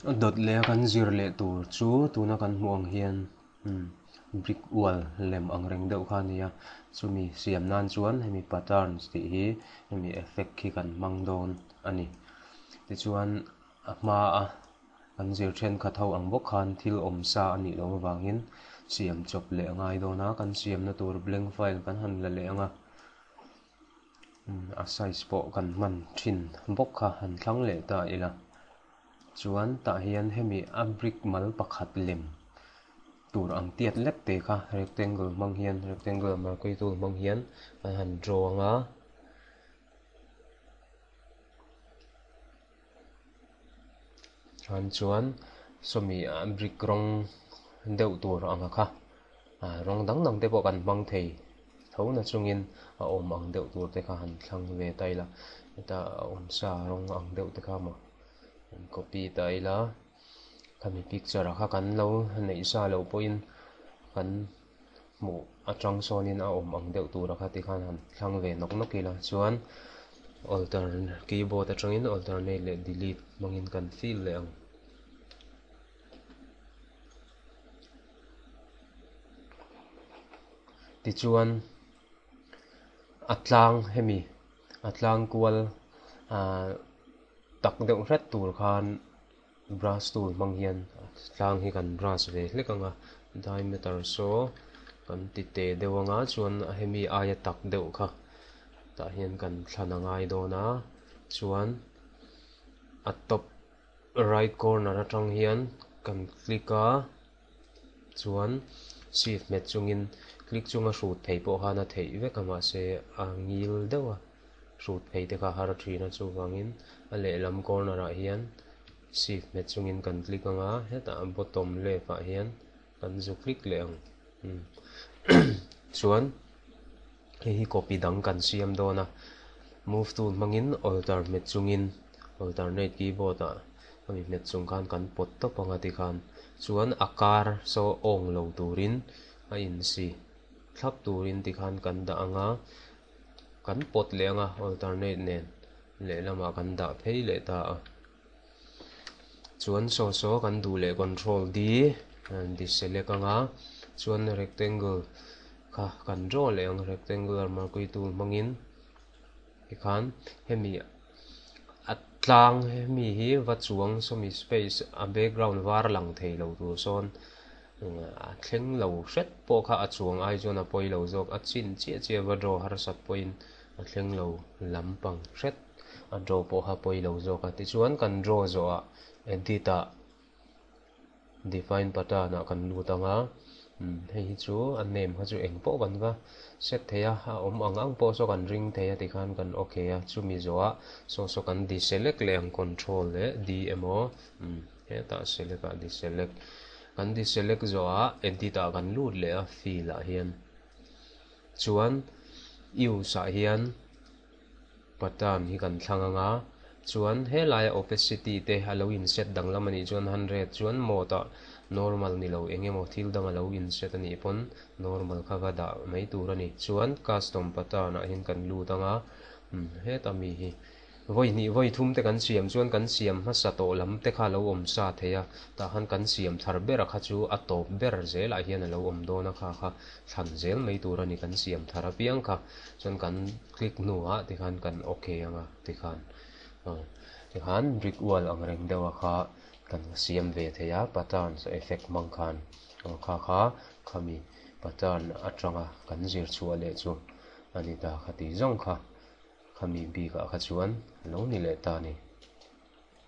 A dawt leh a kan zir leh tur chu tuna kan hmuh ang hian brick wall lem ang reng deuh kha a ni a, chumi siam nan chuan hemi patterns tih hi hemi effect hi kan hmang dawn a ni. Tichuan a hmaa kan zir thenkhat ho ang bawk khan thil awm sa a nih loh avangin siam chawp leh a ngai dawn a, kan siamna tur blank file kan han la leh ang a. A size pawh kan hman thin bawk kha han thlang leh ta ila chuan tah hian hemi a brick mal pakhat lem tur ang tiat lek te kha rectangle hmang hian rectangle marquee tool hmang hian an han draw ang a. Chuan chuan sawmi brick rawng deuh tur ang a kha rawng dang dang te pawh kan hmang thei tho na chungin a awm ang deuh tur te kha han thlang ve ta ila heta a awm sa rawng ang deuh te kha maw han copy ta ila khami picture ah kha kan lo neih sa loh pawhin kan hmuh atang sawnin a awm ang deuh tura kha tikhan han thlang ve nawk nawk ila chuan alter keyboard atangin alternate leh delete hmangin kan fill leh ang. Tichuan a tlang hemi a tlang kual ah tak deuh hret tur khan Brush tool hmang hian tlang hi kan brush ve hlek ang a, diameter saw kan ti te deuh ang a chuan hemi aia tak deuh kha tah hian kan thlan a ngai dawn a chuan a top right corner atang hian kan click a chuan shift hmet chungin click chunga hrut phei pawh khan a theih vek a mahse a ngil deuh a. hrut phei te kha har a thin a chuvangin a lehlam corner ah hian shift hmet chungin kan click ang a hetah bottom left ah hian kan zu click leh ang chuan hei hi copy dang kan siam dawn a move tool hmangin alter hmet chungin alternate keyboard ah hemi hmet chung khan kan pawt tawp ang a tikhan chuan a kar saw awng lo turin a insi thlap turin tikhan kan dah ang a. Kan pawt leh ang a, alternate nen lehlamah kan dah phei leh ta a. Chuan saw saw kan duh leh control D deselect ang a, chuan rectangle kha kan draw leh ang rectangular marquee tool hmangin tikhan hemi a tlang hemi hi va chuang sawmi space a background var lang thei lo tur sawn A thleng lo hret pawh kha a chuang ai chuan a pawi lo zawk, a chin chiah chiah va draw harsat pawhin a thleng lo lampang hret a draw pawh kha pawi lo zawk a. Tichuan kan draw zawhah edit ah define pattern ah kan lut ang a, hei hi chu a name kha chu eng pawh kan va set thei a, a awm ang ang pawh saw kan ring thei a tikhan kan ok a, chumi zawhah saw saw kan deselect leh ang control leh D emaw Hetah select ah deselect kan deselect zawh ah edit ah kan lut leh a fill ah hian chuan use ah hian pattern hi kan thlang ang a chuan helaia opacity te a lo in set danglam a nih chuan hundred chuan mode ah normal ni lo eng emaw thil dang a lo in set a nih pawn normal kha va dah mai tur a ni chuan custom pattern ah hian kan lut ang a heta mi hi. Vawi hnih vawi thum te kan siam chuan kan siam hmasa tawh lam te kha a lo awm sa thei a, tah khan kan siam thar ber a kha chu a tawp ber zelah hian a lo awm dawn a kha kha thlan zel mai tur a ni kan siam thar apiang kha chuan kan click hnuah tikhan kan ok ang a tikhan tikhan brick wall ang reng deuh a kha kan siam ve thei a patterns effect hmang khan kha kha khami pattern atanga kan zir chhuah leh chu a ni ta kha tih zawng kha. Khami bikah kha chuan lo ni leh ta a ni.